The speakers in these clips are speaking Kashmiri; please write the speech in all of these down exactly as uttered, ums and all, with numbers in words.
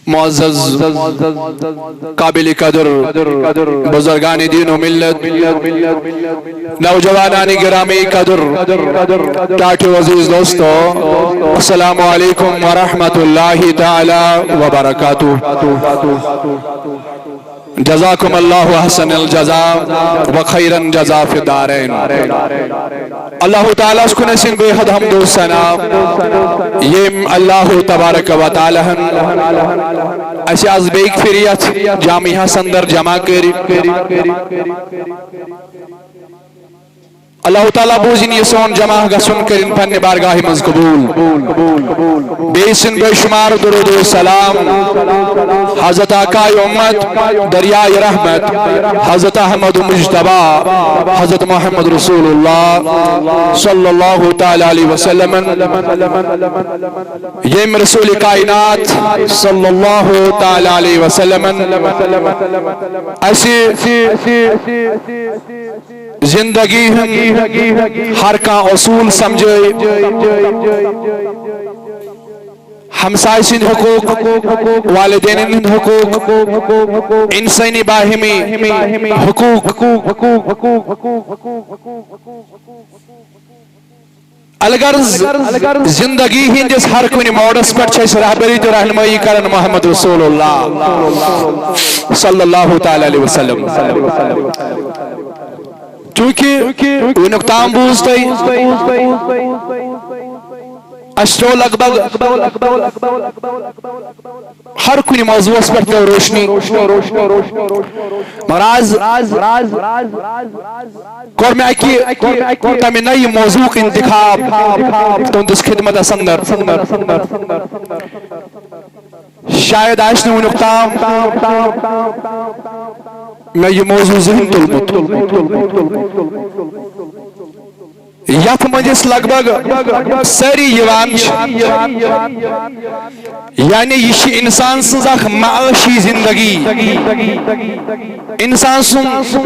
معزز، قابل قدر بزرگان دین و ملت، نوجوانان گرامی قدر، ٹاٹھو عزیز دوستو، السلام علیکم ورحمۃ اللہ تعالی وبرکاتہ۔ جزاکم اللہ احسن الجزا و خیرا جزا فی الدارین۔ اللہ تعالیٰ ہس کُن ٲسِن بے حد حمد و ثنا، یم اللہ تبارک و تعالیٰ ہن اسہِ از بیٚیہِ پھِرِ یتھ جامعہ ہس اندر جمع کٔرۍ۔ اللہ تعالیٰ بوٗزِن یہِ سون جمع گژھُن، کٔرِن پننہِ بارگاہہِ منٛز قبول۔ بیٚیہِ سُنٛد بے شمار درود و سلام حضرت آقائے امت، دریائے رحمت، حضرت احمد مجتبی، حضرت محمد رسول اللہ صلی اللہ تعالیٰ علیہ وسلم، یم رسول کائنات صلی اللہ تعالیٰ علیہ وسلم اسہِ زندگی ہند ہر کانٛہہ اصول سمجھے، ہمسایہِ سٕنٛدۍ حقوق، والدینن ہٕنٛدۍ حقوق، انسٲنی باہمی حقوق، الغرض زندگی ہٕنٛدِس ہر کُنہِ موڈس پٮ۪ٹھ چھِ اَسہِ رہبری تہٕ رہنمٲیی کران محمد رسول اللہ صلی اللہ تعالیٰ علیہ وسلم۔ چونکہ وٕنیُک تام بوٗز تۄہہِ، اَسہِ ترٛوو لگ بگ ہر کُنہِ موضوعس پٮ۪ٹھ پیوٚو روشنی۔ مگر آز کوٚر مےٚ اَکہِ تَمہِ نَیہِ موضوعُک انتخاب تُہٕنٛدِس خدمتس اندر۔ شاید آسہِ نہٕ وٕنیُک تام مےٚ یہِ موضوع ذہن تُلمُت، یتھ منٛز أسۍ لگ بگ سٲری یِوان چھِ، یعنی یہِ چھِ انسان سٕنٛز اکھ معاشی زندگی، انسان سُنٛد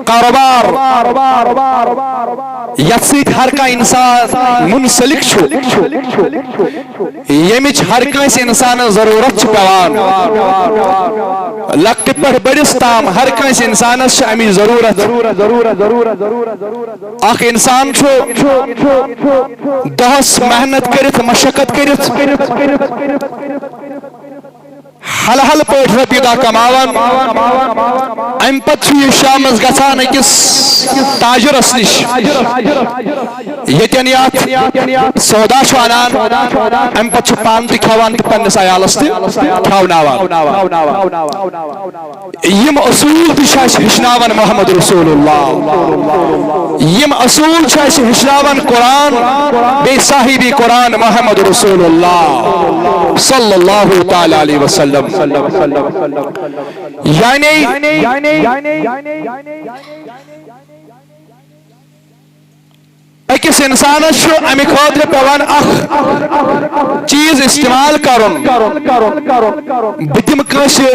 کاروبار، یتھ سۭتۍ ہر کانٛہہ انسان منسلک چھُ، ییٚمِچ ہر کٲنٛسہِ انسانس ضروٗرت چھِ پٮ۪وان۔ لۄکٹہِ پٮ۪ٹھ بٔڑِس تام ہر کٲنٛسہِ انسانس چھِ امِچ ضروٗرت۔ اکھ انسان چھُ دۄہس محنت کٔرِتھ، مشقت کٔرِتھ، حلال پٲٹھۍ رۄپیہِ دَہ کماوان، امہِ پتہٕ چھُ یہِ شامس گژھان أکِس تاجرس نِش، ییٚتٮ۪ن یہِ اتھ سودا چھُ انان، امہِ پتہٕ چھُ پانہٕ تہِ کھٮ۪وان تہٕ پننِس عیالس تہِ کھٮ۪وناوان۔ یِم اصوٗل تہِ چھِ اَسہِ ہیٚچھناوان محمد رسول اللہ۔ یِم اصوٗل چھِ اَسہِ ہیٚچھناوان قرآن، بیٚیہِ صاحبِ قرآن محمد رسول اللہ صلی اللہ تعالیٰ علیہ وسلم۔ یعنی أکِس اِنسانَس چھُ اَمہِ خٲطرٕ پٮ۪وان اکھ چیٖز استعمال کرُن۔ بہٕ دِمہٕ کٲنٛسہِ،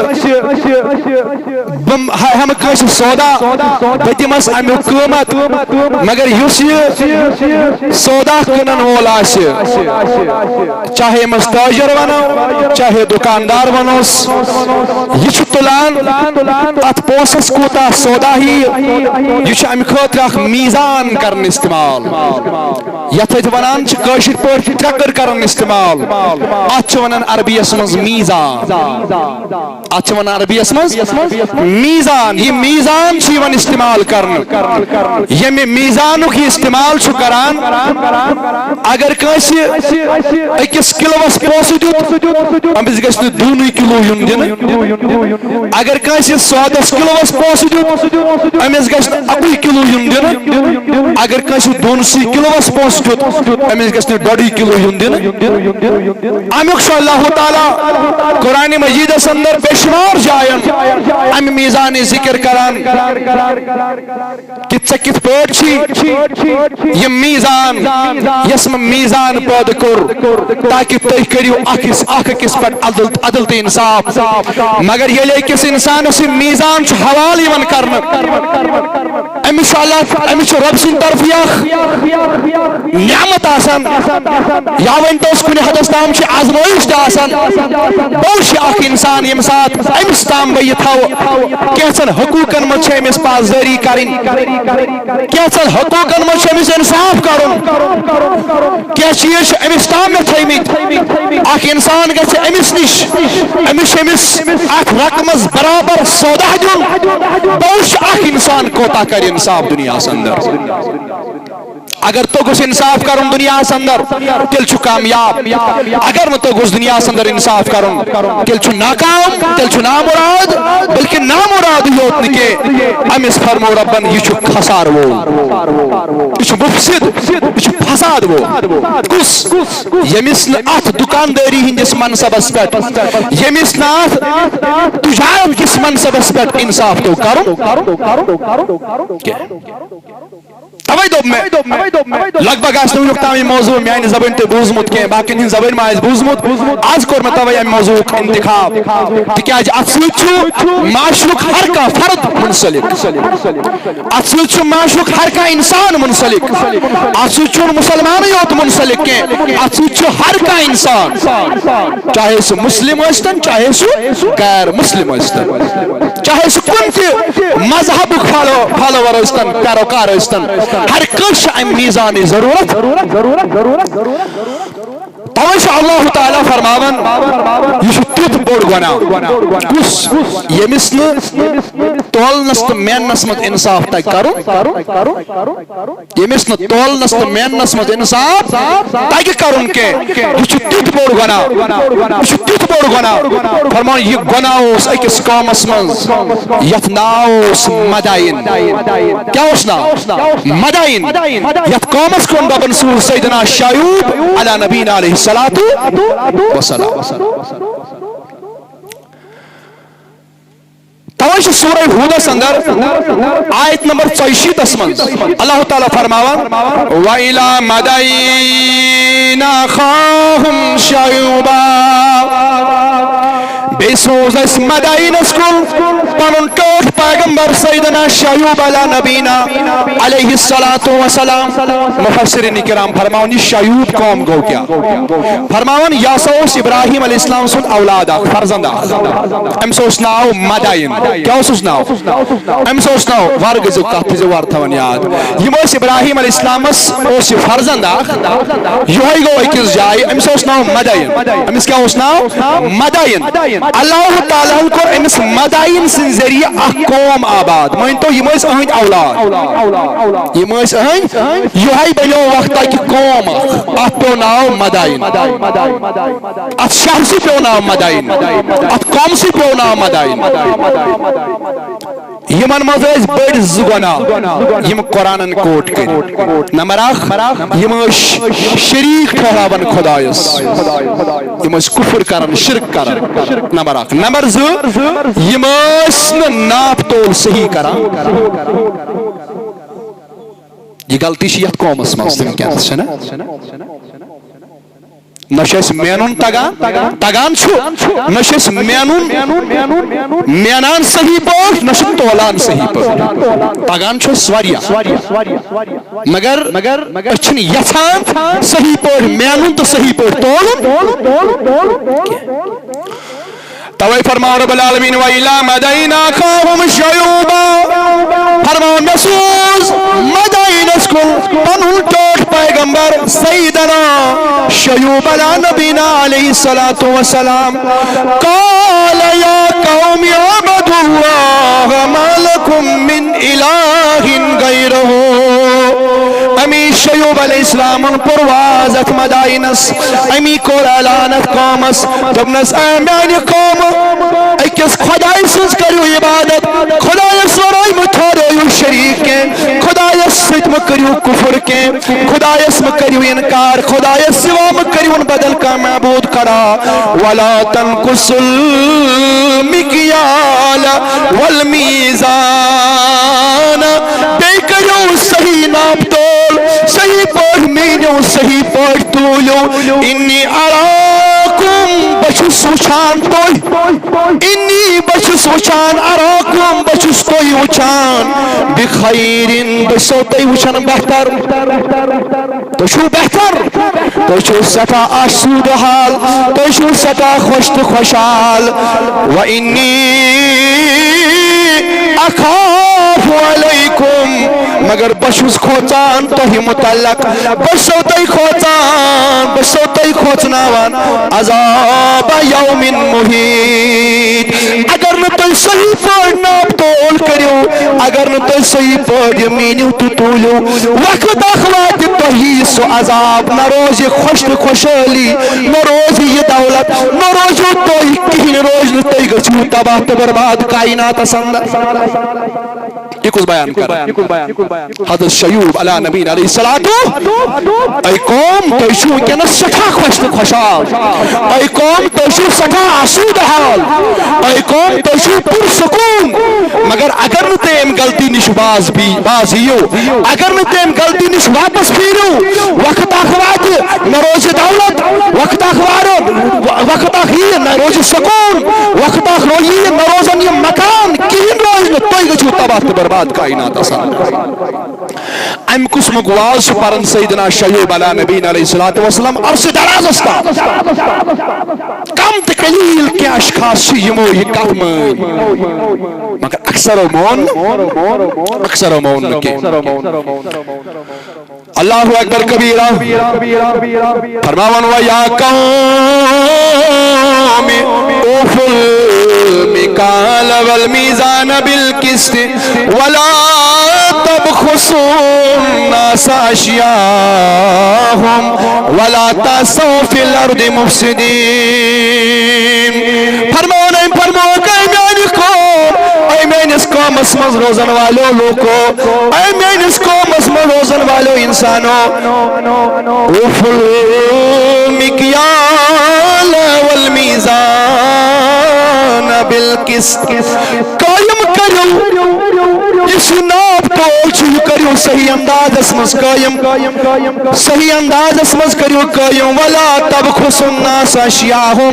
بہٕ ہٮ۪مہٕ کٲنٛسہِ سودا، بہٕ دِمس اَمیُک قۭمت، مگر یُس یہِ سودا کٕنن وول آسہِ، چاہے أمِس تٲجر ونو، چاہے دُکاندار ونوس، یہِ چھُ تُلان اَتھ پونٛسس کوٗتاہ سودا یِیہِ، یہِ چھُ اَمہِ خٲطرٕ اکھ میٖزان کرنہٕ استعمال۔ یتھ أسۍ ونان چھِ کٲشِر پٲٹھۍ ترٛکٕر کران استعمال، اتھ چھِ ونان عربی یس منٛز میٖزان۔ اتھ چھِ ونان عربی یس منٛز میٖزان۔ یہِ میٖزان چھُ یِوان استعمال کرنہٕ۔ ییٚمہِ میٖزانُک یہِ استعمال چھُ کران، اگر کٲنٛسہِ أکِس کِلوس پونٛسہٕ دیُت، أمِس گژھِ نہٕ دۄنٕے کِلوٗ یُن دِنہٕ۔ اگر کٲنٛسہِ سادس کِلوس پونٛسہٕ دیُت، أمِس گژھِ نہٕ اَکُے کِلوٗ یُن دِنہٕ۔ اگر کٲنٛسہِ دۄن سی کِلوس پونٛسہٕ دیُت، أمِس گژھِ نہٕ ڈۄڈٕے کِلوٗ یُن دِنہٕ۔ اَمیُک چھُ اللہ تعالیٰ قرآن مجیدس اندر بے شمار جاین اَمہِ میٖزانٕچ ذِکر کران۔ کہ ژےٚ کِتھ پٲٹھۍ چھی یہِ میٖزان، یۄس مےٚ میٖزان پٲدٕ کوٚر، تاکہِ تُہۍ کٔرِو اکھ أکِس، اکھ أکِس پٮ۪ٹھ عدل، عدل تہٕ انصاف۔ مگر ییٚلہِ أکِس انسانس یہِ میٖزان چھُ حوالہٕ یِوان کرنہٕ، أمِس چھُ اللہ، أمِس چھُ رۄب سٕنٛدِ طرفہٕ اکھ نعمت آسان، یا ؤنۍ توس کُنہِ حدس تام چھِ آزمٲیش تہِ آسان۔ بوٚڑ چھُ اکھ انسان ییٚمہِ ساتہٕ أمِس تام بہٕ یہِ تھاوٕ کینٛژن حقوٗقن منٛز چھِ أمِس پاسدٲری کرٕنۍ، کینٛژن حقوٗقن منٛز چھُ أمِس انصاف کرُن۔ کینٛہہ چیٖز چھِ أمِس تام مےٚ تھٲومٕتۍ۔ اکھ انسان گژھِ أمِس نِش، أمِس چھُ أمِس اکھ رقمس برابر سودا دیُن۔ بوٚڑ چھُ اکھ انسان کوتاہ کرِ انصاف دُنیاہس اندر۔ اگر توٚگُس انصاف کرُن دُنیاہس اندر، تیٚلہِ چھُ کامیاب۔ اگر نہٕ توٚگُس دُنیاہس اندر انصاف کرُن، تیٚلہِ چھُ ناکام، تیٚلہِ چھُ نامراد، بلکہ نامراد یوت نہٕ کینٛہہ، أمِس فرمو رۄبن، یہِ چھُ خسارٕ وول، یہِ چھُ مفسد، یہِ چھُ فساد وول۔ کُس؟ ییٚمِس نہٕ اتھ دُکاندٲری ہٕنٛدِس منصبس پٮ۪ٹھ، ییٚمِس نہٕ اتھ تجارت کِس منصبس پٮ۪ٹھ انصاف توٚگ کرُن کینٛہہ۔ توے دوٚپ مےٚ، لگ بگ آسہِ نہٕ وُنیُک تام یہِ موضوع میانہِ زبٲنۍ تہِ بوٗزمُت کینٛہہ، باقین ہٕنٛز زبٲنۍ ما آسہِ بوٗزمُت۔ از کوٚر مےٚ توے امہِ موضوعُک انتخاب، تِکیازِ اتھ سۭتۍ چھُ معاشرُک ہر کانٛہہ فرد منسلک، اتھ سۭتۍ چھُ معاشرُک ہر کانٛہہ انسان منسلک۔ اتھ سۭتۍ چھُنہٕ مسلمانٕے یوت منسلک کینٛہہ، اتھ سۭتۍ چھُ ہر کانٛہہ انسان، چاہے سُہ مسلم ٲسۍتن، چاہے سُہ غیر مسلم ٲسۍتن، چاہے سُہ کُنہِ تہِ مذہبُک فالو-، فالوور ٲسۍتن، پیروکار ٲسۍتن، ہر کٲنٛسہِ چھِ امہِ میزانٕچ ضروٗرت۔ توے چھُ اللہ تعالیٰ فرماوان، یہِ چھُ تیُتھ بوٚڑ گۄناہ۔ کُس؟ ییٚمِس نہٕ تولنس تہٕ میننس منٛز انصاف تگہِ کرُن، ییٚمِس نہٕ تولنس تہٕ میننس منٛز انصاف تگہِ کرُن کینٛہہ، یہِ چھُ تیُتھ بوٚڑ گۄناہ، یہِ چھُ تیُتھ بوٚڑ گۄناہ۔ فرمان، یہِ گۄناہ اوس أکِس قومس منٛز، یتھ ناو اوس مدائن۔ کیٛاہ اوس ناو؟ مدائن۔ یتھ قومس کُن رۄبن سوٗز سیدنا شعیوب علی نبینا علیہ الصلوۃ والسلام۔ توے چھُ سورہ ہودس اندر آیت نمبر ژۄیہِ شیٖتس منٛز اللہ تعالیٰ فرماوان، وَإِلَى مَدَيْنَ أَخَاهُمْ شُعَيْبًا۔ بیٚیہِ سوٗز اَسہِ مدائنس کُن پنُن ٹٲٹھ پیغمبر سیدنا شعیوب علی نبینا علیہ الصلوۃ والسلام۔ مفسرین کرام فرماوان، یہِ شعیوب قوم گوٚو کیٛاہ؟ فرماوان، یہِ ہسا اوس ابراہیم علیہ السلام سُنٛد اولاد اکھ، فرزند اکھ۔ أمِس اوس ناو مدائن۔ کیٛاہ اوسُس ناو؟ أمِس اوس ناو، ور گٔژھِو کتھ تھٲیزیو ور تھاوان یاد۔ یِم ٲسۍ ابراہیم علیہ السلامس اوس یہِ فرزند اکھ، یِہوٚے گوٚو أکِس جایہِ، أمِس اوس ناو مدائن۔ أمِس کیٛاہ اوس ناو؟ مدائن۔ اللہ تعالیٰ ہن کوٚر أمِس مدائن سٕنٛدِ ذٔریعہٕ اکھ قوم آباد۔ مٲنۍ تو، یِم ٲسۍ أہنٛدۍ اولاد۔ یِم ٲسۍ أہنٛدۍ، یِہوٚے بنیو وقتہ کہِ قوم اکھ۔ اتھ پیوٚو ناو مدائن۔ اتھ شہرسٕے پیوٚو ناو مدائن۔ اتھ قومسٕے پیوٚو ناو مدائن۔ یِمن منٛز ٲسۍ بٔڑۍ زٕ گۄناہ، یِم قرآنن کوٹ کٔرۍ۔ نمبر اکھ، یِم ٲسۍ شریٖک ٹھہراوان خۄدایس، یِم ٲسۍ کُفر کران، شرک کران۔ نمبر اکھ۔ نمبر زٕ، یِم ٲسۍ نہٕ ناپ تول صحیح کران۔ یہِ غلطی چھِ یتھ قومس منٛز تہِ وٕنکیٚنس، چھَنہ؟ نہ چھُ اَسہِ مینُن تگان، تگان چھُ، نہ چھُ اَسہِ مینُن، مینان صحیح پٲٹھۍ، نہ چھُ تولان صحیح پٲٹھۍ۔ تگان چھُ اَسہِ واریاہ، مگر، مگر أسۍ چھِنہٕ یژھان صحیح پٲٹھۍ مینُن تہٕ صحیح پٲٹھۍ تولُن۔ توے فرماو رب العالمین، وَإِلَى مَدَيْنَ أَخَاهُمْ شُعَيْبًا۔ فرماو، مےٚ سوز مدائنس کُن پنُن ٹٲٹھ پیغمبر سیدنا شعیوب علی نبینا علیہ الصلوۃ والسلام۔ قال يا قوم اعبدوا الله ما لكم من إله غيره۔ امی شعیوب علیہ السلامن کوٚر واز اتھ مدائنس، امی کوٚر اعلان اتھ قومس، دوٚپنس، اے میانہِ قوم، أکِس خۄداے سٕنٛز کٔرِو عبادت، خۄدایس ورٲے مہٕ ٹھہرٲیِو شریٖک کینٛہہ، خۄدایس سۭتۍ مہٕ کٔرِو کُفر کینٛہہ، خۄدایس مہٕ کٔرِو انکار، خۄدایس سوا مہٕ کٔرِو بدل کانٛہہ معبوٗد کھڑا۔ ولا تنقصوا المكيال والميزان۔ بیٚیہِ کٔرِو صحیح ناپ تول، صحیح پٲٹھۍ میٖنِو، صحیح پٲٹھۍ توٗلِو۔ إني أراكم، بہٕ چھُس وٕچھان تُہۍ۔ إني، بہٕ چھُس وٕچھان، أراكم، بہٕ چھُس تُہۍ وٕچھان، بِخَیرٍ، بہٕ چھُسو تُہۍ وٕچھان بہتر۔ تُہۍ چھِو بہتر، تُہۍ چھِو سٮ۪ٹھاہ آسوٗدٕ حال، تُہۍ چھِو سٮ۪ٹھاہ خۄش تہٕ خۄشحال۔ وَإِنِّي أَخَافُ عَلَيْكُمْ، مگر بہٕ چھُس کھوژان تۄہہِ مُتعلق، بہٕ چھُسو تۄہہِ کھوژان، بہٕ چھُسو تۄہہِ کھوژناوان عذاب یوم محیط۔ اگر نہٕ تُہۍ صحیح پٲٹھۍ ناپ تول کٔرِو، اگر نہٕ تُہۍ صحیح پٲٹھۍ یہِ میٖنِو تہٕ توٗلِو، وقت اکھ واتہِ تۄہہِ یی سُہ عذاب، نہ روزِ خۄش تہٕ خۄشحٲلی، نہ روزِ یہِ دولت، نہ روزِو تُہۍ کِہیٖنۍ، روزِ نہٕ تُہۍ، گٔژھِو تباہ تہٕ برباد کائناتس اندر۔ یہِ کُس بیان کران؟ حضرت شیوب علیٰ نبینا علیہ الصلوۃ۔ اے قوم، تُہۍ چھِو وٕنکیٚنَس سٮ۪ٹھاہ خۄش تہٕ خۄشحال۔ اے قوم، تُہۍ چھِو سٮ۪ٹھاہ آسوٗدٕ حال۔ اے قوم، تُہۍ چھِو پُرسکوٗن۔ مگر اگر نہٕ تُہۍ اَمہِ غلطی نِش باز بی-، باز یِیِو، اگر نہٕ تُہۍ اَمہِ غلطی نِش واپس پھیٖرِو، وقت اکھ واتہِ، نہ روزِ دولت، وقت اکھ وارو، وقت اکھ یِیہِ، نہ روزِ سکوٗن، وقت اکھ رو-، یِیہِ، نہ روزن یِم مکان، کِہیٖنۍ روزِ نہٕ، تُہۍ گٔژھِو تباہ تہٕ برباد کائناتس اندر۔ امہِ قٕسمُک واز چھُ پران سیدنا شیوب علیٰ نبینا علیہ الصلوۃ والسلام عرصہ درازس تام۔ کم تہٕ قلیل کینٛہہ اشخاص چھِ یِمو یہِ کتھ مٲنۍ، مگر اکثرو مون نہٕ، اکثرو مون نہٕ کینٛہہ۔ اللہ اکبر کبیرہ۔ فرماوان، وَيَا قَوْمِ أَوْفُوا الْمِكْيَالَ وَالْمِيزَانَ بِالْقِسْطِ وَلَا تَبْخَسُوا النَّاسَ أَشْيَاءَهُمْ وَلَا تَعْثَوْا فِي الْأَرْضِ مُفْسِدِينَ۔ فرماوان أمۍ، فرمووُکھ، اے میانہِ قوم، اے میٲنِس قومس منٛز روزن والٮ۪و لوٗکو، اے میٲنِس قومس منٛز روزن والٮ۪و انسانو، أَوْفُوا الْمِكْيَالَ وَالْمِيزَانَ بِالْقِسْطِ۔ قٲیِم کٔرِو، یُس یہِ ناپ تول چھُ، یہِ کٔرِو صحیح اندازس منٛز قٲیِم۔ صحیح اندازس منٛز کٔرِو قٲیِم۔ وَلَا تَبْخَسُوا النَّاسَ أَشْيَاءَهُمْ۔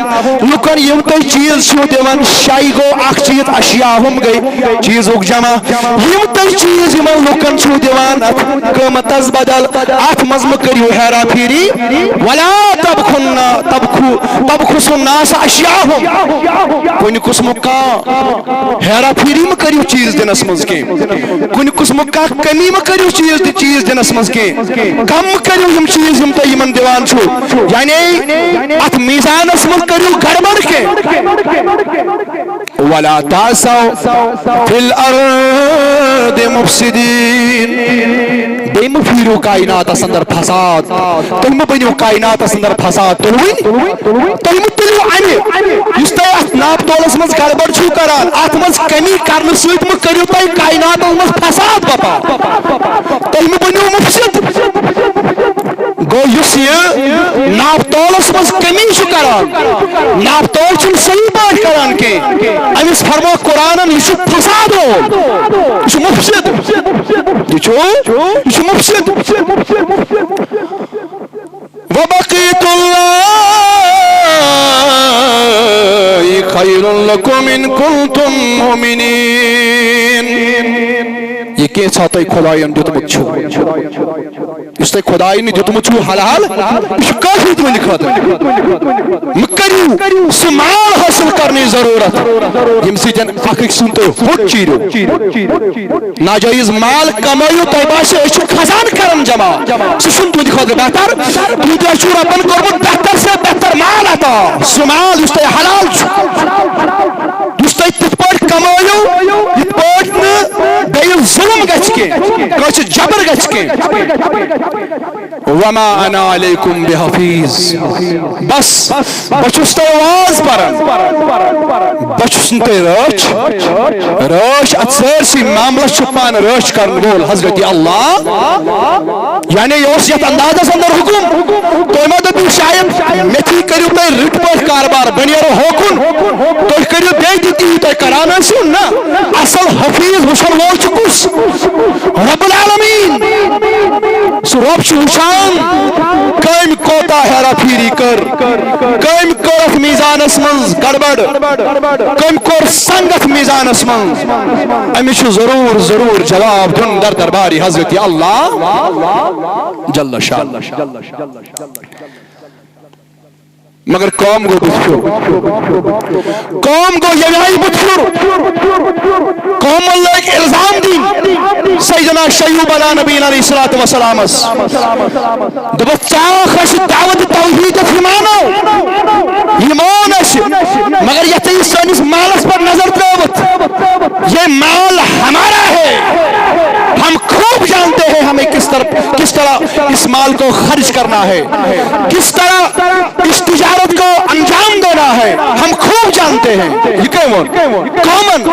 لُکن یِم تُہۍ چیٖز چھِو دِوان، شے گوٚو اکھ چیٖز، أَشْيَاءَهُمْ گٔے چیٖزُک جمع۔ یِم تُہۍ چیٖز یِمن لُکن چھِو دِوان اتھ قۭمتس بدل، اتھ منٛز مہٕ کٔرِو ہیرا پھیری۔ وَلَا تَبْخَسُوا النَّا-، تَبْخَ-، تَبْخَسُوا النَّاسَ أَشْيَاءَهُمْ۔ کُنہِ قٕسمُک کانٛہہ ہیرا پھیری مہٕ کٔرِو چیٖز دِنس منٛز کینٛہہ۔ کُنہِ قٕسمُک کانٛہہ کمی مہٕ کٔرِو چیٖز دِ-، چیٖز دِنس منٛز کینٛہہ۔ کم مہٕ کٔرِو یِم چیٖز یِم تُہۍ یِمن دِوان چھِو۔ یعنی اتھ میزانس منٛز کٔرِو گڑبڑ کینٛہہ۔ وَلَا تَعْثَوْا فِي الْأَرْضِ مُفْسِدِينَ۔ بیٚیہِ مہٕ پھیٖرِو کائناتس اندر فساد۔ تُہۍ مہٕ بٔنِو کائناتس اندر فساد تُلوٕنۍ۔ تُہۍ مہٕ تُلِو امہِ، یُس تُہۍ اتھ ناپ تولس منٛز گڑبڑ چھِو کران، اتھ منٛز کمی کرنہٕ سۭتۍ مہٕ کٔرِو تُہۍ کائناتس منٛز فساد بپا۔ تُہۍ مہٕ بٔنِو مُفسِد۔ گوٚو یُس یہِ ناپ تولس منٛز کمی چھُ کران، ناپ تول چھُنہٕ صحیح پٲٹھۍ کران کینٛہہ، أمِس فرمو قرآنن، یہِ چھُ فساد وول، یہِ چھُ مُفسِد، یہِ چھُ، یہِ چھُ مُفسِد۔ وَبَقِيَتُ اللَّهِ خَيْرٌ لَكُمْ إِن كُنتُم مُّؤْمِنِينَ۔ یہِ کینٛژھا تۄہہِ خۄدایَن دیُتمُت چھُ، یُس تۄہہِ خۄدایَن دیُتمُت چھُ حلال، یہِ چھُ کٲفی تُہٕنٛدِ خٲطرٕ۔ مہٕ کٔرِو سُہ مال حٲصِل کرنٕچ ضروٗرت، ییٚمہِ سۭتۍ اکھ أکۍ سُنٛد تُہۍ ہوٚٹ چیٖرِو۔ ناجٲیز مال کمٲیِو، تۄہہِ باسہِ أسۍ چھِ خزانہٕ کران جمع، سُہ چھُنہٕ تُہٕنٛدِ خٲطرٕ بہتر۔ تُہۍ تۄہہِ چھُو رۄبن کوٚرمُت بہتر سے بہتر مال عطا، سُہ مال یُس تۄہہِ حلال چھُ، یُس تۄہہِ تِتھ پٲٹھۍ کمٲیِو یِتھ پٲٹھۍ نہٕ بیٚیہِ ظُلُم گژھِ کینٛہہ، کٲنٛسہِ جبر گژھِ کینٛہہ۔ وما انا علیکم بحفیظ۔ بس، بہٕ چھُس تۄہہِ واز پران، بہٕ چھُس نہٕ تۄہہِ رٲچھ، رٲچھ، اتھ سٲرسٕے معاملس چھُ پانہٕ رٲچھ کرن وول حضرت اللہ۔ یعنی یہِ اوس یتھ اندازس اندر حکم، تُہۍ ما دٔپِو شاید مےٚ تھی کٔرِو تُہۍ رٕتۍ پٲٹھۍ کاربار، بہٕ نیرو ہوکُن، تُہۍ کٔرِو بیٚیہِ تہِ تی تُہۍ کران ٲسِو، نہ، اصل حفیظ وٕچھن وول چھُ کُس؟ رب العالمین۔ سُہ رب چھُ وٕچھان کٔمۍ کوتاہ ہیرا پھیری کٔر، کٔمۍ کٔر اتھ میزان میزانس منٛز گڑبڑ؟ کٔمۍ کوٚر سنگت میزانس منٛز؟ أمِس چھُ ضروٗر، ضروٗر جواب دیُن در دربارِ حضرت اللہ جل شانہ۔ مگر قوم گوٚو بُتھِ پھیُر۔ قوم گوٚو ییٚمہِ آیہِ بُتھِ پھیُر۔ قومن لٲگۍ الزام دِنۍ سیدنا شیوب علیٰ نبینا علیہ الصلوۃ والسلامس۔ دوٚپُکھ، "ژٕ آکھ اَسہِ دعوت توحیٖدس، یہِ مانو، یہِ مان اَسہِ، مگر یَتھ ژےٚ یہِ سٲنِس مالس پٮ۪ٹھ نظر ترٲوٕتھ، یہ مال ہمارا ہے، ہم خوب جانتے ہیں ہمیں کس طرح، کس طرح اس مال کو خرچ کرنا ہے، کس طرح اس تجارت کو انجام دینا ہے، ہم خوب جانتے ہیں۔" یہِ کٔمۍ ووٚن؟ قومن۔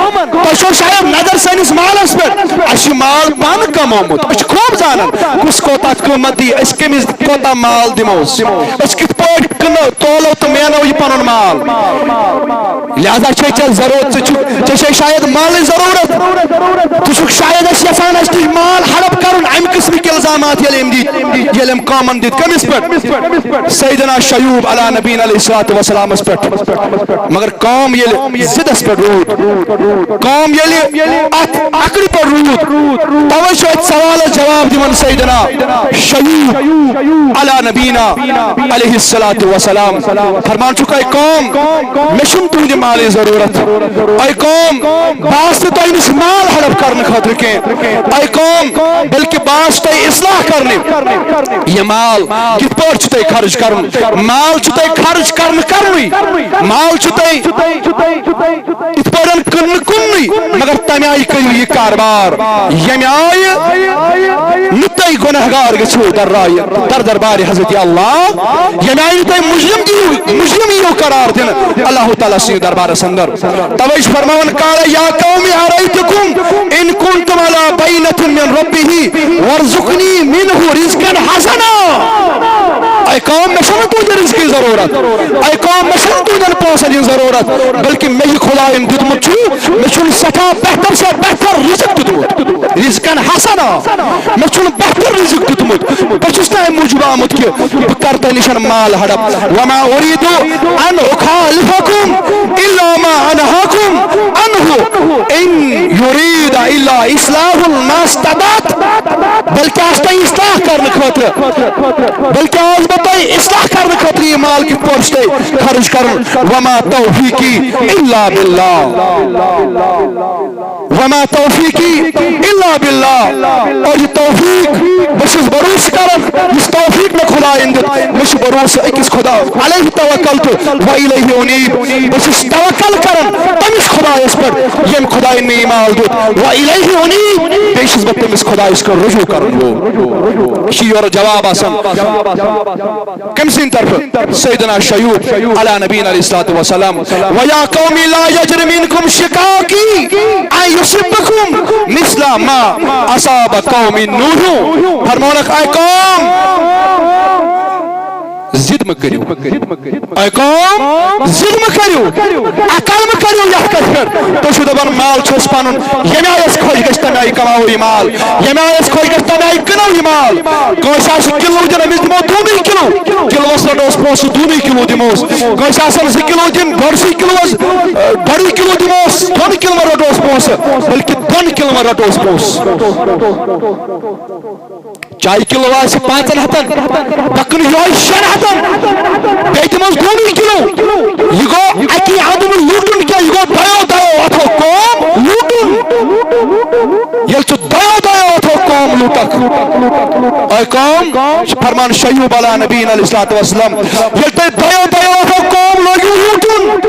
تۄہہِ چھو شاید نظر سٲنِس مالس پٮ۪ٹھ۔ اَسہِ چھُ مال پانہٕ کمومُت۔ أسۍ چھِ خوب زانان کُس کوتاہ قۭمتھ دی، أسۍ کٔمِس کوتاہ مال دِمو، أسۍ کِتھ پٲٹھۍ کٕنو، تولو تہٕ مینو یہِ پنُن مال۔ لہذا چھے ژےٚ ضرورت، ژےٚ چھُ، ژےٚ چھے شاید مالٕچ ضرورت۔ ژٕ چھُکھ شاید اَسہِ یژھان اَسہِ نِش مال ہڑپ کرُن۔ اَمہِ قٕسمٕکۍ الزامات ییٚلہِ أمۍ دِتۍ، ییٚلہِ أمۍ قومن دِتۍ، کٔمِس پٮ۪ٹھ؟ سیدنا شیوب علیٰ نبینا علیہ الصلوۃ والسلامس پٮ۪ٹھ۔ مگر قوم ییٚلہِ ضدس پٮ۪ٹھ روٗد، قوم ییٚلہِ اتھ اکڑِ پٮ۪ٹھ روٗد، توے چھُ اتہِ سوالس جواب دِوان سیدنا شیوب علیٰ نبینا علیہ الصلوۃ والسلام۔ فرمان چھُکھ، اے قوم، مےٚ چھُنہٕ تُہنٛدِ مالٕچ ضروٗرت۔ اے قوم، بہٕ آس نہٕ تۄہہِ نِش مال ہڑپ کرنہٕ خٲطرٕ کینٛہہ۔ اے قوم، بلکہِ بہٕ آس تۄہہِ اصلاح کرنہِ۔ یہِ مال کِتھ پٲٹھۍ چھُ تۄہہِ خرٕچ کرُن؟ مال چھُ تۄہہِ خرٕچ کرنہٕ کرنُے۔ مال چھُ تۄہہِ یِتھ پٲٹھۍ کٕننہٕ کٕننُے، مگر تَمہِ آیہِ کٔرِو یہِ کاربار، ییٚمہِ آیہِ نہٕ تُہۍ گۄنہگار گٔژھِو در رایہِ، در دربارِ حضرت اللہ، ییٚمہِ آیہِ نہٕ تُہۍ مُجرِم دِیِو، مُجرِم یِیِو قرار دِنہٕ اللہ تعالیٰ سٕنٛدِ دربارس اندر۔ توے چھُ فرماوان، قال یا قوم اریتکم ان کنتم علی بینۃ من ربہ وارزقنی منہ رزقا حسنا۔ اے قوم، مےٚ چھَنہٕ تُہٕنٛدِ رزقٕچ ضروٗرت۔ اے قوم، مےٚ چھَنہٕ تُہٕنٛدٮ۪ن پونٛسَن ہٕنٛز ضروٗرت، بلکہِ مےٚ یہِ خۄدایَن دیُتمُت چھُ، مےٚ چھُنہٕ سٮ۪ٹھاہ بہتر سے بہتر رزق دیُتمُت۔ رزقا حسنا۔ مےٚ چھُنہٕ بہتر رزق دیُتمُت۔ بہٕ چھُس نہٕ اَمہِ موٗجوٗب آمُت کہِ بہٕ کَرٕ تۄہہِ نِش مال ہڑپ۔ وما اریدو ان اخالفکم الا ما انہاکم عنہ ان ارید الا اصلاح ما استطعت۔ بلکہ آس تۄہہِ اصلاح کرنہٕ خٲطرٕ، بلکہ آس بہٕ تۄہہِ اصلاح کرنہٕ خٲطرٕ یہِ مال کِتھ پٲٹھۍ چھُ تۄہہِ خرٕچ کرُن۔ وما توفیقی الا باللہ، وما توفیقی الا باللہ۔ اور یہ توفیق بہٕ چھُس بھروسہٕ کران، یُس توفیق مےٚ خدایَن دیُت، مےٚ چھُ بھروسہٕ أکِس خدا، علیہ توکلت و الیہ انیب۔ بہٕ چھُس توکل کران تٔمِس خدایَس پٮ۪ٹھ، ییٚمۍ خدایَن مےٚ یہِ مال دیُت، و الیہ انیب، بیٚیہِ چھُس بہٕ تٔمِس خدایَس کُن رجوع کرن وول۔ یہِ چھُ یورٕ جواب آسان۔ کٔمۍ سٕنٛدِ طرفہٕ؟ سیدنا شیوب علیٰ نبینا علیہ الصلوۃ والسلام۔ ویا قوم لا یجرمنکم شقاقی ان یصبکم مثل ما اصاب قوم نوح۔ فرمونکھ، اے قوم، ضد مہ کٔرِو۔ اے قوم، ضد مہ کٔرِو، عقل مہ کٔرِو یتھ کتھِ پٮ۪ٹھ۔ تُہۍ چھِو دپان مال چھُ اَسہِ پنُن، ییٚمہِ آیہِ اَسہِ خۄش گژھِ تمہِ آیہِ کماوو یہِ مال، ییٚمہِ آیہِ اَسہِ خۄش گژھِ تمہِ آیہِ کٕنو یہِ مال۔ کٲنٛسہِ آسہِ کِلوٗ دیُن، أمِس دِمو دوٗنُے کِلوٗ، کِلوٗوَس رَٹوس پونٛسہٕ، دوٗنُے کِلوٗ دِموس۔ کٲنٛسہِ آسن زٕ کِلوٗ دِنۍ، ڈۄڈسٕے کِلوٗوَس، ڈۄڈٕے کِلوٗ دِموس، دۄن کِلوَن رَٹوس پونٛسہٕ، بلکہِ دۄن کِلوَن رَٹوس پونٛسہٕ۔ چایہِ کِلوٗ آسہِ پانٛژن ہتن، بہٕ کٕنہٕ یِہوٚے شٮ۪ن ہتن، بیٚیہِ دِمس دوٗنٕے کِلوٗ۔ یہِ گوٚو اَکی اَندٕ نہٕ لوٗٹُن کینٛہہ، یہِ گوٚو دۄیو دۄیو اَتھو قوم لوٗٹُن۔ ییٚلہِ ژٕ دۄیو دۄیو اَتھو قوم لوٗٹکھ، اے قوم، چھُ فرمان شیوب علیٰ نبینا علیہ الصلوۃ والسلام، ییٚلہِ تُہۍ دۄیو دۄیو اَتھو قوم لٲگِو لوٗٹُن،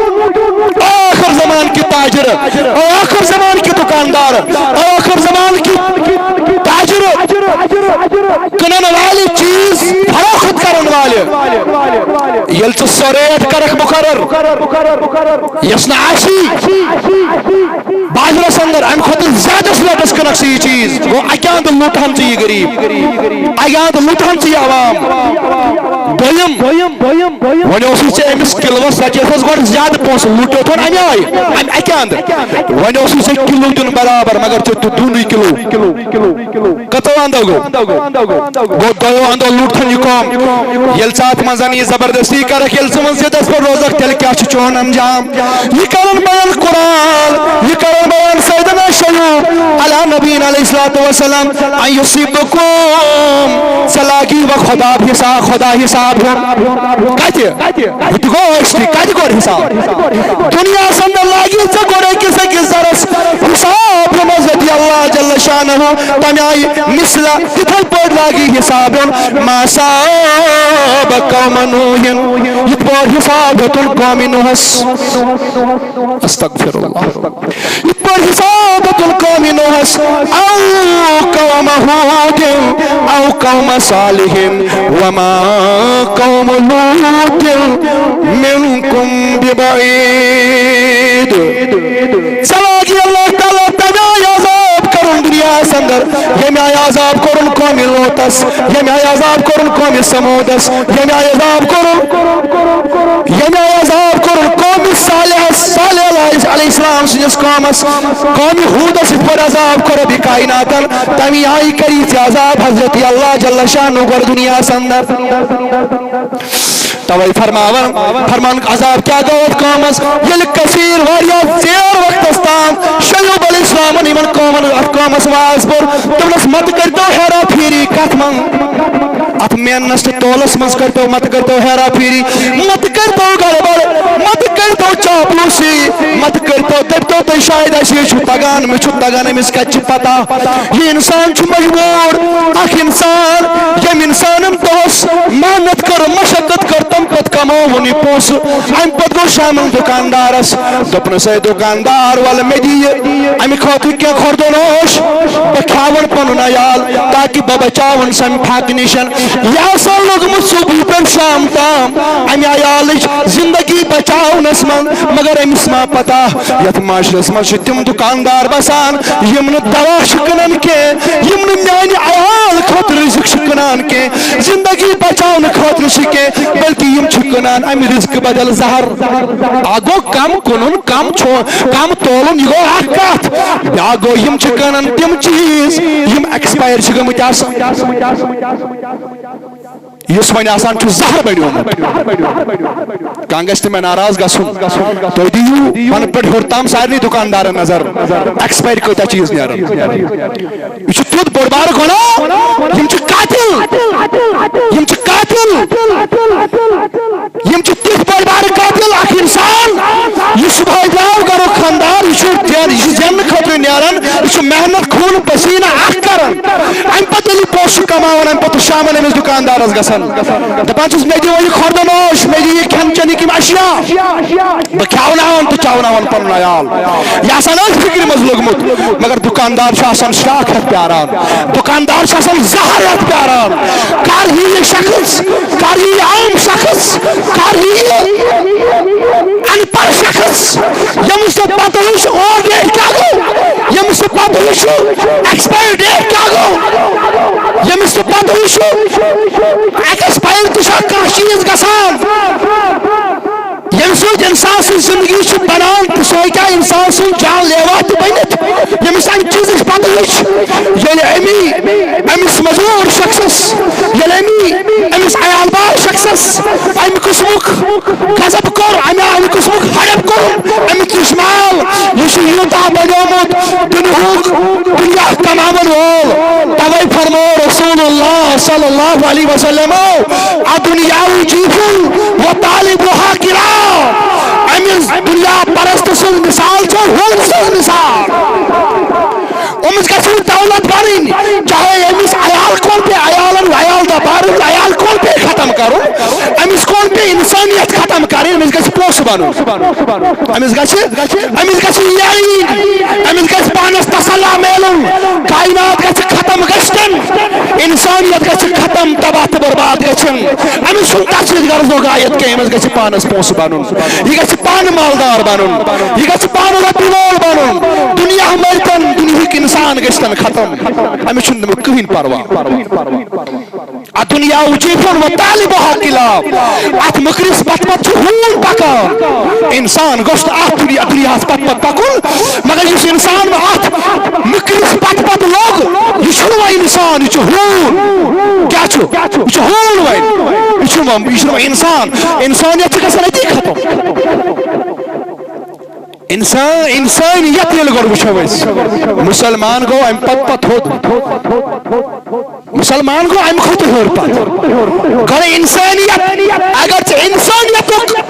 ٲخر زمان کہِ تاجر، ٲخر زمان کہِ دُکاندار، ٲخر زمان کہِ تاجر، کٕنن والہِ، چیٖز فروخت کرن والہِ، ییٚلہِ ژٕ سۄ ریٹ کرکھ مُقرر، یۄس نہٕ آسی بازرس اندر، امہِ کھۄتہٕ زیادس ریٹس کٕنکھ ژٕ یہِ چیٖز، گوٚو اکہِ اندٕ لوٗٹہن ژٕ یہِ غریب، اکہِ اندٕ لوٗٹہن ژٕ یہِ عوام، دوٚیِم، وۄنۍ اوسُے ژےٚ أمِس کِلوَس ژَتجی ہَس گۄڈٕ زیادٕ پونٛسہٕ، لُٹیوتھَن اَمہِ آیہِ، اَمہِ اَکہِ اَندٕ۔ وۄنۍ اوسُے ژےٚ کِلوٗ دیُن برابر، مگر ژےٚ دیُت دوٗنُے کِلوٗ۔ کٔژو اَندو گوٚو؟ گوٚو دۄیو اَندو لوٚٹتھن یہِ قوم۔ ییٚلہِ ژٕ اَتھ منٛز یہِ زبردستی کَرَکھ، ییٚلہِ ژٕ وۄنۍ ضِدَس پٮ۪ٹھ روزَکھ، تیٚلہِ کیٛاہ چھُ چون انجام؟ یہِ کَرَن بیان قرآن، یہِ کَرَن بیان سیدنا شیوخ علی نبینا علیہ الصلوۃ والسلام، ان یصیبکم، ژےٚ لاگی وۄنۍ خدا حساب، خدا حساب ہیوٚن۔ کَتہِ؟ بہٕ تہِ گوٚو ٲسۍتھٕے، کَتہِ کوٚر حساب؟ دُنیاہَس اندر لاگی ژےٚ گۄڈٕ أکِس أکِس زَرَس حساب ہیوٚن حضرت اللہ جل شانہ، تَمہِ آیہِ مثلہ تِتھَے پٲٹھۍ لاگی حساب ہیوٚن۔ ما اصاب قوم نوح، یِتھ پٲٹھۍ حساب ہیوٚتُن قومِ نوحَس۔ استغفر اللہ۔ یِتھ پٲٹھۍ حساب ہیوٚتُن قومِ نوحَس، او قوم ہود، او قوم صالح، وما قوم لوط منکم ببعید۔ ژےٚ لاگی اللہ تعالیٰ تَمہِ آیہِ عذاب کَرُن دُنیاہَس اندر، ییٚمہِ آیہِ عذاب کوٚرُن قومِ لوطَس، ییٚمہِ آیہِ عذاب کوٚرُن قومِ ثمودَس، ییٚمہِ آیہِ عذاب کوٚرُن، ییٚمہِ آیہِ عذاب کوٚرُن قومِ صالحَس، صالح علیہ، علیہ السلام سٕنٛدِس قومَس، قومِ ہودَس یِتھ پٲٹھۍ عذاب کوٚر ربِ کائناتَن، تَمی آیہِ کَری ژےٚ عذاب حضرت اللہ جل شانہ گۄڈٕ دُنیاہَس اندر۔ توے فرماوان، فرمان عذاب کیا گوٚو اتھ قومس؟ ییٚلہِ کثیر واریاہ ژیر وقتس تام شعیب علیہ السلامن یِمن قومن، اتھ قومس واز پوٚر، تِمنس مت کٔرتو ہیرا پھیری۔ کتھ منٛز؟ اتھ میننس تہٕ تولس منٛز کٔرتو، مت کٔرتو ہیرا پھیری، مت کٔرتو گڑبڑ، مت کٔرتو چاپلوسی، مت کٔرتو، دٔپتو تُہۍ شاید اَسہِ یہِ چھُ تگان، مےٚ چھُ تگان، أمِس کتہِ چھِ پتہ؟ یہِ انسان چھُ مجبوٗر۔ اکھ انسان، ییٚمۍ انسانن دۄہس محنت کٔر، مشقت کٔر، تمہِ پتہٕ کماوُن یہِ پونٛسہٕ، امہِ پتہٕ گوٚو شامن دُکاندارس، دوٚپنس، "ہے دُکاندار، ولہٕ مےٚ دِ یہِ امہِ خٲطرٕ کینٛہہ خوردونوش، بہٕ کھیاون پنُن عیال، تاکہِ بہٕ بچاون سمہِ فاقہٕ نِشن۔" یہِ آسان لوٚگمُت صبحہٕ پٮ۪ٹھ شام تام امہِ عیالٕچ زندگی بچاونس منٛز، مگر أمِس ما پتہ، یتھ معاشرس منٛز چھِ تِم دُکاندار بسان، یِم نہٕ دوا چھِ کٕنان کینٛہہ، یِم نہٕ میانہِ عیال خٲطرٕ رزق چھِ کٕنان کینٛہہ، زندگی بچاونہٕ خٲطرٕ چھِ کینٛہہ، بلکہِ یِم چھِ کٕنان امہِ رزقہٕ بدل زہر۔ اکھ گوٚو کم کٕنُن، کم چھو-، کم تولُن، یہِ گوٚو اکھ کتھ۔ بیاکھ گوٚو، یِم چھِ کٕنان تِم چیٖز یِم ایکسپائر چھِ گٔمٕتۍ آسان۔ یُس وۄنۍ آسان چھُ زہر بنیومُت۔ کانٛہہ گژھِ تہِ مےٚ ناراض گژھُن۔ تُہۍ دِیِو پنہٕ پٮ۪ٹھ ہیوٚر تام سارنٕے دُکاندارن نظر، ایکسپائر کۭتیاہ چیٖز نیران۔ یہِ چھُ تیُتھ بوٚڑ بارٕ گۄناہ۔ یِم چھِ قاتل۔ یِم چھِ قاتل۔ یِم چھِ تِتھۍ بٔڑۍ بارٕ قاتل۔ اکھ انسان، یہِ صبحٲے درٛاو گرُک خانٛدار، یہِ چھُ دین-، یہِ چھُ زیننہٕ خٲطرٕ نیران، یہِ چھُ محنت، خوٗن پسیٖنہٕ اکھ کران۔ امہِ پتہٕ ییٚلہِ پونٛسہٕ چھُ کماوان، امہِ پتہٕ چھُ شامن أمِس دُکاندارس گژھان، دپان چھُس، "مےٚ دِیِو یہِ خوردونوش، مےٚ دِیِو یہِ کھٮ۪ن چٮ۪نٕکۍ یِم اشیاء، بہٕ کھیاوناوان تہٕ چاوناوان پنُن عیال۔" یہِ آسان أتھۍ فکرِ منٛز لوٚگمُت، مگر دُکاندار چھُ آسان شاکھ ہٮ۪تھ پیاران، دُکاندار چھُ آسان زہر ہٮ۪تھ پیاران۔ کر یی یہِ شخص، کر یی یہِ عام شخص، کر یی یہِ ان پڑھ شخص، ییٚمِس نہٕ پتہٕے چھُ اولڈ ڈیٹ کیٛاہ گوٚو، ییٚمِس نہٕ پتہٕے چھُ ایکسپائر ڈیٹ کیٛاہ گوٚو، ییٚمِس نہٕ پتہٕے چھُ ایکسپائر تہِ چھا کانٛہہ چیٖز گژھان۔ ییٚمہِ سۭتۍ اِنسان سٕنٛز زِندگی چھِ بَنان تہٕ سُہ ہیٚکہِ ہا اِنسان سُنٛد جان لیوا تہِ بٔنِتھ، ییٚمِس اَمہِ چیٖزٕچ پَتہٕ ہیٚچھ۔ ییٚلہِ أمی أمِس مٔزوٗر شخصَس، ییٚلہِ أمی أمِس عیال دار شخصَس اَمہِ قٕسمُک غضب کوٚر، اَمہِ، اَمہِ قٕسمُک ہڑپ کوٚر، اَمیُک یُس مال، یہِ چھُ یوٗتاہ بَنیومُت دُنیاہُک، دُنیا کماون وول۔ توے فرمو رسول اللہ صلی اللہ علیہ وسلم، "الدنیا جیف و طالبها کرام۔" امس دنیا پرست سن مثال چھو ہُل سن مثال۔ امس گژھِ نہٕ دولت بنٕنۍ، چاہے امس عیال کول پہ عیالن عیال دبارن عیال کول پہ ختم کرُن، امس کول پہ انسانیت ختم کرٕنۍ، امس گژھِ پونسہٕ بنُن۔ أمِس گژھِ، أمِس گژھِ یہِ یِنۍ، أمِس گژھِ پانَس تسلا میلُن، کائنات گژھِ ختم گژھِتن، انسانیت گژھِ ختم، تباہ تہٕ برباد گژھن۔ أمِس چھُنہٕ تَتھ سۭتۍ غرض و غایت کینٛہہ، أمِس گژھِ پانَس پونٛسہٕ بَنُن، یہِ گژھِ پانہٕ مالدار بَنُن، یہِ گژھِ پانہٕ رۄپیہِ وول بَنُن۔ دُنیا مٔرۍتن، دُنیہٕکۍ اِنسان گژھِتن ختم، أمِس چھُنہٕ تَمیُک کٕہٕنۍ پرواہ۔ الدنيا جيف وطالبها كلاب۔ اتھ مٔکرِس پتہٕ پتہٕ چھُ ہوٗن پکان۔ انسان گوٚژھ نہٕ اتھ دُنیا، دُنیاہس پتہٕ پتہٕ پکُن، مگر یُس انسان وۄنۍ اتھ مٔکرِس پتہٕ پتہٕ لوٚگ، یہِ چھُنہٕ وۄنۍ انسان، یہِ چھُ ہوٗن۔ کیٛاہ چھُ؟ یہِ چھُ ہوٗن وۄنۍ۔ یہِ چھُنہٕ وۄنۍ، یہِ چھُنہٕ وۄنۍ انسان۔ انسانیت چھِ گژھان أتی ختم۔ انسان، انسانیت ییٚلہِ گۄڈٕ وٕچھو أسۍ، مسلمان گوٚو امہِ پتہٕ پتہٕ تھوٚد۔ مسلمان گوٚو امہِ کھۄتہٕ ہیوٚر پتہٕ۔ گۄڈٕ انسانیت، اگر ژےٚ انسانیتُک